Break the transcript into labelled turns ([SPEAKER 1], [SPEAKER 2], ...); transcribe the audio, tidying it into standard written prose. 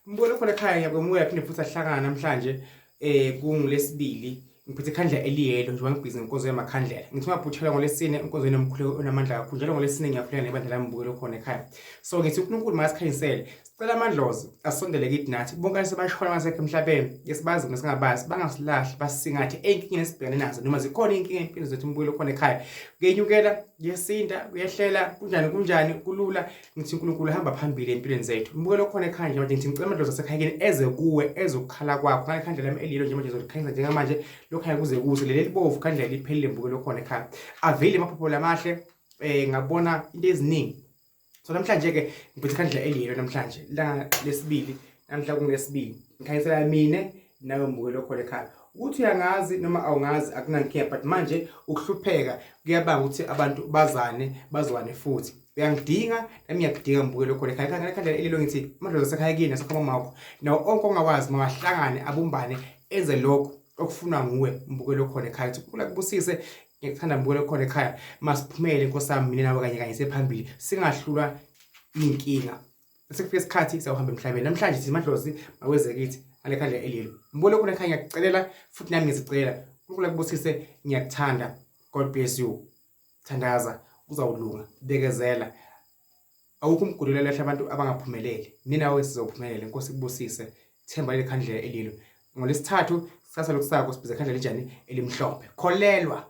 [SPEAKER 1] Mbona khona ekhaya, ngiyakwemukela phinde futhi ahlangana namhlanje kungulesibili. Ngiphethe ikhandlela eliyelo njengoba ngibhizi ngenkonzo yamakhandlela. Ngithi ungaphuthelwa ngolesine inkonzo enomkhuleko onamandla kakhulu. Njalo ngolesine ngiyakhuleka nebandla lami mbukelo khona ekhaya. So ngithi uNkulunkulu makasikhanyisele. Sicela amadlozi asondele kithi nathi. Bonke asebashona basekho emhlabeni, esibazi nesingabazi, bangasilahli, basisingathe ey'nkingeni esibhekane nazo noma zikhona iy'nkinga empilweni zethu mbukelo khona ekhaya. Kuyenyukela, kuyesinda, kuyehlela, kunjani kunjani, kulula. Ngithi uNkulunkulu hamba phambili empilweni zethu. Mbukelo khona ekhaya nje manje ngithi ngicela amadlozi asekhaya kini eze kuwe ezokukhala kwakho. Ngale khandlela lami elilo nje manje ngizolikhanyisa njengamanje lokhaya kuze kuse leli libovu khandlela liphelile mbukelo khona ekhaya. Avile amaphupho lamahle ngabona into eziningi. So namhlanje ke ngiphethe ikhandlela elilo namhlanje langa lesibili, namhla kungesibili. Ngikhanyisela mina nawe mbukelo khona ekhaya. Ukuthi uyangazi noma awungazi akunankinga, but manje ukuhlupheka kuyabanga ukuthi abantu bazane bazwane futhi. Uyangidinga nami ngiyakudinga mbukelo khona ekhaya. Ekhaya ikhandlela elilo ngithi amadlozi asekhaya kini nasekhaya makho nawo onke ongawazi mawahlangane abumbane enze lokho okufunwa nguwe mbukelo khona ekhaya. Ukuthi uNkulunkulu akubusise, ngiyakuthanda mbukelo khona ekhaya. Masiphumele Nkosi yami mina nawe kanye kanye sephambili, singahlulwa inkinga. Bese kufika isikhathi siyawuhamba emhlabeni. Namhlanje sithi amadlozi maweze kithi ngale khandlela elilo. Mbukelo khona ekhaya, ngiyakucelela futhi nami ngizicela. uNkulunkulu akubusise, ngiyakuthanda. God bless you. Thandaza kuzawulunga, bekezela. Awukho umgodi olahla abantu abangaphumeleli. Mina nawe sizophumelela. Inkosi ikubusise. Themba leli khandlela elilo. Ngolesithathu kusasa lokusako sibiza ikhandlela elinjani? Elimhlophe. Kholelwa.